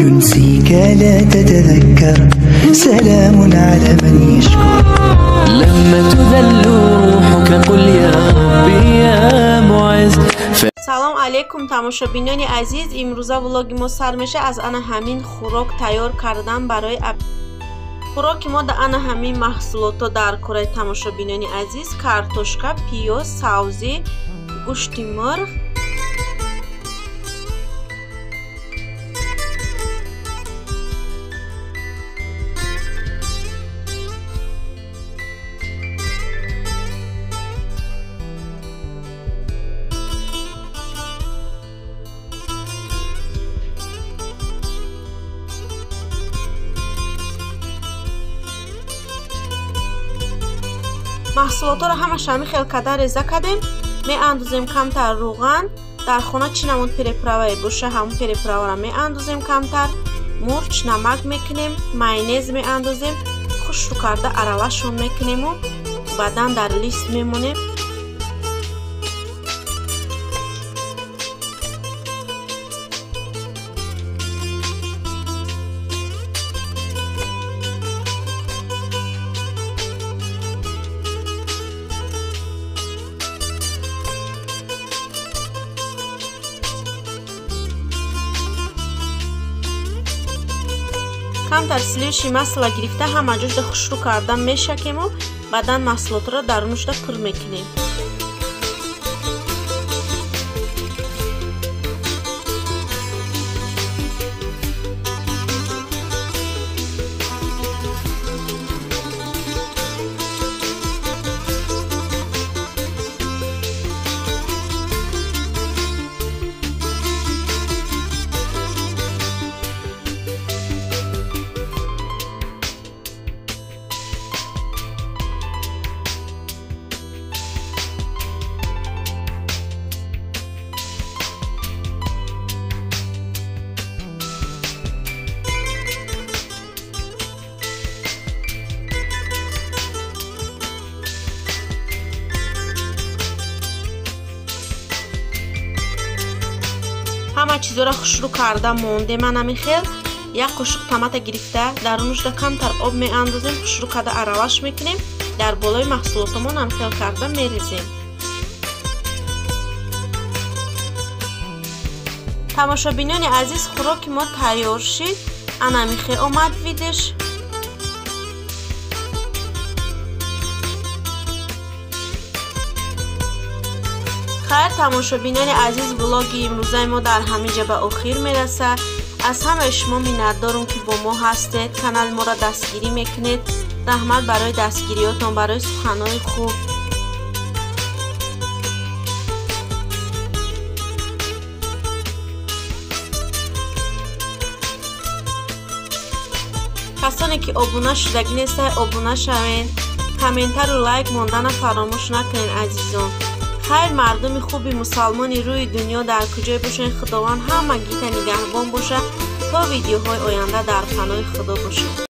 ينسيك لا تتذكر، سلام على من يشكر. لما تذل روحك قل يا ربي يا معز. Салом алейкум, тамошобинони азиз. Имрӯза влоги мо сар меша аз ана ҳамин хӯрок тайёр кардан барои хӯроки мо. Да ана ҳамин маҳсулото дар кораи, тамошобинони азиз: картошка, пиёз, савзӣ, гӯшти мурғ. Маҳсулотҳоро ҳамаша ҳамин хел када реза кардем. Меандозем камтар рӯған. Дар хона чӣ намуд переправае боша, ҳамун переправаро меандозем, камтар мурч, намак мекунем, майонез меандозем, хушрӯ карда аралашон мекунему баъдан дар лист мемонем. Камтар сливочный масло гирифта, ҳама ҷошда хушрӯ карда мешакему баъдан маҳсулотро дарунушда пур мекунем. Ҳама чизоро хушрӯ карда мондем. Ҳамин хел як қошуқ томата гирифта, дарунушда камтар об меандозем, хушрӯ карда аралаш мекунем, дар болои маҳсулотамон ҳам хел карда мерезем. Тамошобинони азиз, хӯроки мо тайёр шид. Ана ҳамин хел омад видиш. Хайр, тамошобинони азиз, влоги имрӯзаи мо дар ҳамин ҷа ба охир мерасад. Аз ҳамаи шумо миннатдорум, ки бо мо ҳастед, канали моро дастгирӣ мекунед. Раҳмат барои дастгириётон, барои суханҳои хуб. Касоне ки обуна шудагӣ нестанд, обуна шавед. Комментару лайк мондана фаромӯш накунед, азизон. Хайр, мардуми хуби мусалмони рӯи дунё дар куҷое бошед, Худованд ҳамагита нигаҳбон бошад. То видеоҳои оянда дар паноҳи Худо бошед.